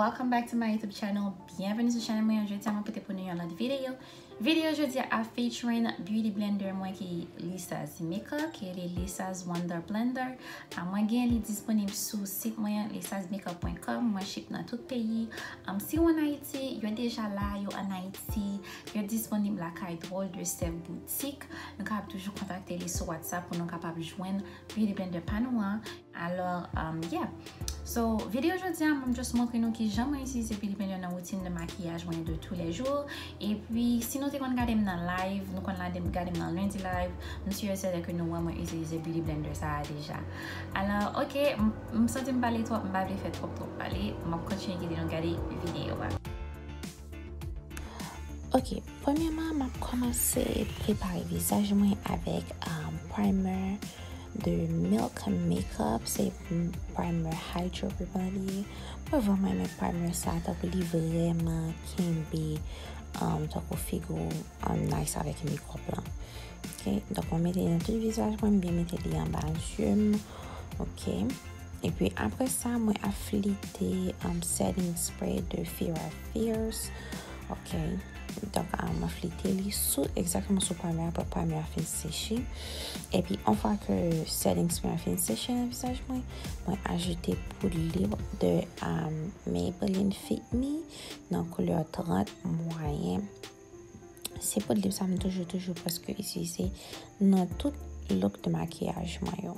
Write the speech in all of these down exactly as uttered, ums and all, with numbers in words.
Welcome back to my YouTube channel. Byenveni sou chanèl mwen an. Jodi a mwen pote pou nou yon lòt videyo. Videyo jodi a ap featuring Beauty Blender mwen ki Lisa's Makeup, ki rele Lisa's Wonder Blender. A, mwen gen li disponib sou sit mwen an, lisasmakeup pwen kòm. Mwen ship nan tout peyi. Um, si w ann Ayiti, yo deja la, yo ann Ayiti, yo disponib lakay Drôle de Sèf Boutique. Nou kapab toujou kontakte li sou WhatsApp pou nou kapab jwenn Beauty Blender pa nou an. Alò, um, yeah. So, videyo jodi a, mwen just montre nou kijan mwen itilize Beauty Blender nan woutin de makiyaj mwen de tous les jours. Epi, si nou te konn gade m nan live, nou konn gade m nan Lundi live, m si e sèten ke nou wè mwen itilize Beauty Blender sa a deja. Alò, ok, m, m santi m pale twòp, m pa vle fè twòp, twòp pale, m ap kontinye kite nou gade videyo a. Ok, premyèman, m ap kòmanse prepare vizaj mwen avèk, um, primer de Milk Makeup. Se primer Hydro Rebel li ye. Mwen vrèman renmen primer sa, tankou li vrèman kenbe, um, tankou figi w, um, nice avèk makeup lan. Ok, donk mwen mete li nan tout vizaj mwen, m byen mete li anba zye m. Ok. Epi apre sa, mwen ap flite, um, setting spray de Fira Fierce. Ok. Donk, um, mwen flite li sou, egzakteman sou primer, apre primer a fin seche. Epi, yon fwa ke setting spray a fin seche nan vizaj mwen, mwen ajoute poud lib de, um, Maybelline Fit Me nan koulè trant mwayen. Se poud lib sa m toujou, toujou prèske itilize nan tout look de makiyaj mwen yo.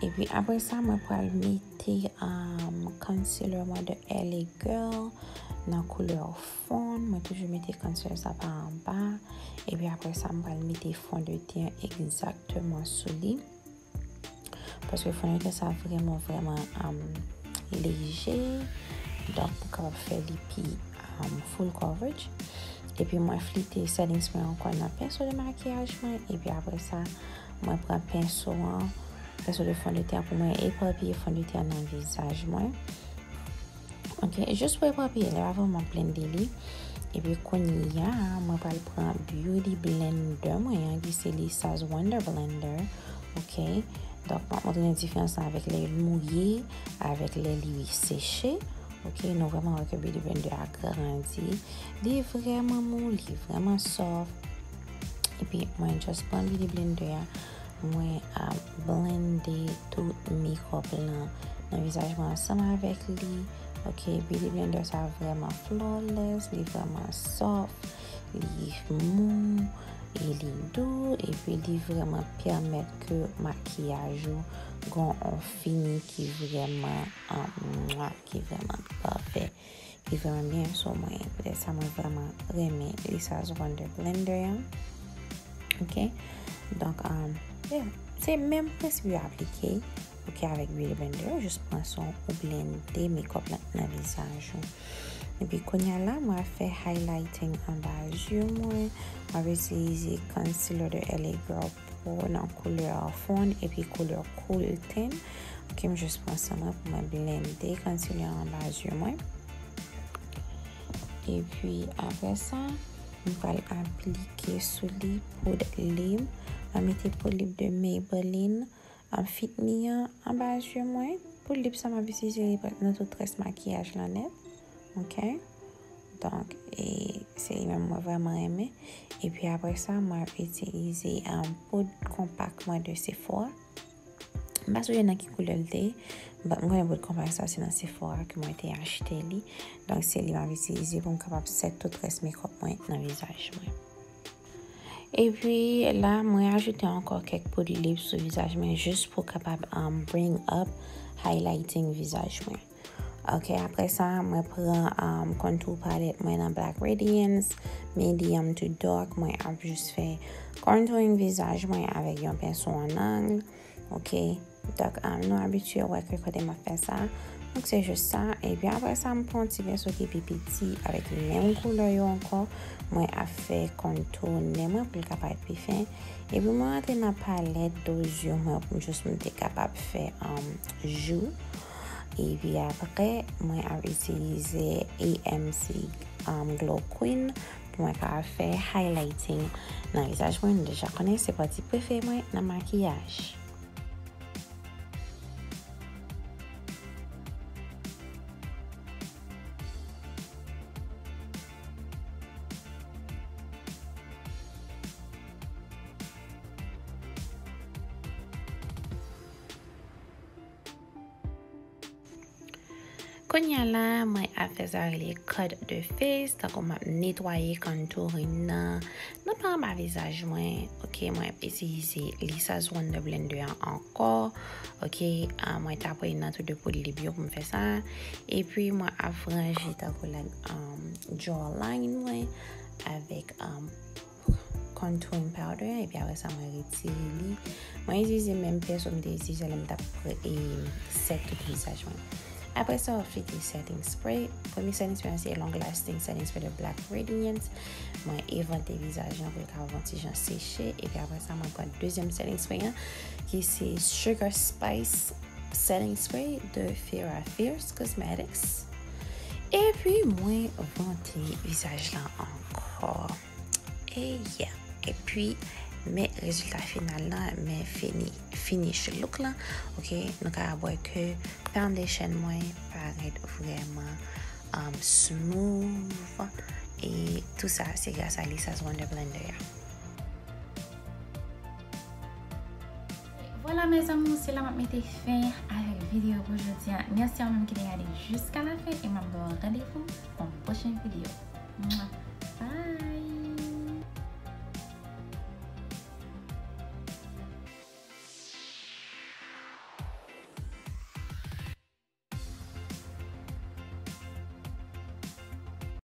Epi apre sa, mwen pral mete, um, concealer mwen de L A Girl nan koulè fon. Mwen toujou mete concealer sa pa anba. Epi apre sa, mwen pral mete fon de ten egzakteman sou li. Paske fon de ten sa vrèman, vrèman, um, leje. Donk, pou kapab fè li pi, um, full coverage. Epi mwen flite setting spray ankò nan penso de makiyaj mwen. Epi apre sa, mwen pran penso an, penso de fon de ten an pou mwen epapiye fon de ten an nan vizaj mwen. Ok, jis pou epapiye, li pa vrèman blende li. Epi kounye a, mwen pral pran Beauty Blender mwen an, ki se Lisa's Wonder Blender. Ok, donk, m ap montre nou diferans lan avèk lè l mouye, avèk lè li seche. Ok, nou vrèman wè ke Beauty Blender a grandi. Li vrèman mou, li vrèman soft. Epi, mwen just pran Beauty Blender a, mwen ap blende tout makeup lan nan vizaj mwen ansanm avèk li. Ok, Beauty Blender sa vrèman flawless, li vrèman soft, li mou, e li dou, epi li vrèman pèmèt ke makiyaj ou gon on fini ki vrèman, um, mwa, ki vrèman pafè. Li vrèman byen sou mwen. Poutèt sa, mwen vrèman renmen Lisa's Wonder Blender an. Ok? Donk, um, yeah. Se menm prensip yo aplike, ok, avèk Beauty Blender. Ou jis pran sa w, ou blende makeup lan nan vizaj ou. Epi kounye a la, mwen ap fè highlighting anba zye mwen. Mwen ap itilize concealer de L A Girl Pro nan koulè fon epi koulè cool ten. Ok, m jis pran sa mwen pou mwen blende concealer anba zye mwen. Epi apre sa, m pral aplike sou li poud lib. Mwen mete poud lib de Maybelline, um, Fit Me an anba zye mwen. Poud lib sa m ap itilize li nan tout rès makiyaj lan nèt. Ok? Donk, e se li menm mwen vrèman renmen. Epi apre sa, mwen ap itilize, um, poud konpak mwen de Sephora. M pa sonje nan ki koulè l te ye. But m konnen poud konpak sa se nan Sephora ke mwen te achte li. Donk, se li m ap itilize pou m kapab set tout rès makeup mwen nan vizaj mwen. Epi la, mwen ajoute ankò kèk poud lib sou vizaj mwen jis pou kapab, um, bring up highlighting vizaj mwen. Ok, apre sa, mwen pran, um, contour palette mwen nan Black Radiance, medium to dark. Mwen ap jis fè contouring vizaj mwen avèk yon penso an ang. Ok, donk, um, nou abitye wè ke kote m ap fè sa. Donk, se jis sa. Epi apre sa, m pran yon ti penso ki pi piti avèk menm koulè yo ankò. Mwen ap fè contour nen mwen pou l ka parèt pi fen. Epi mwen rantre nan palèt do zye mwen pou m jis m te kapab fè, um, jou. Epi apre, mwen ap itilize A M C, um, Glow Queen pou mwen kapab fè highlighting nan vizaj mwen. Nou deja konnen se pati prefere mwen nan makiyaj. Kounye a la, mwen ap fè sa rele cut the face, tankou m ap netwaye contouring nan, nan pa anba vizaj mwen. Ok, mwen ap itilize Lisa's Wonder Blender an ankò. Ok, ah, mwen tape nan tou de poud lib yo pou m fè sa. Epi mwen ap ranje tankou like, um, jawline mwen avèk, um, contouring powder, epi apre sa mwen retire li. Mwen itilize menm pinso m te itilize lè m t ap pre- e set tout vizaj mwen. Apre sa, w ap fete setting spray. Premye setting spray an se long lasting setting spray de Black Radiance. Mwen evante vizaj lan pou l ka yon ti jan seche. Epi apre sa, mwen pran dezyèm setting spray an, ki se Sugar Spice setting spray de Fera Fierce Cosmetics. Epi mwen vante vizaj lan ankò. E yeah. Epi, men rezilta final lan, men fini, finish look lan. Ok, nou ka wè ke foundation mwen parèt vrèman, um, smooth. E tou sa, se gras a Lisa's Wonder Blender a. Vwala, mes amours, se la m ap mete fen avèk videyo pou jodi a. Mèsi a ou menm ki te gade jiska la fen e m ap ba w randevou pou yon pwochen videyo. Mwa.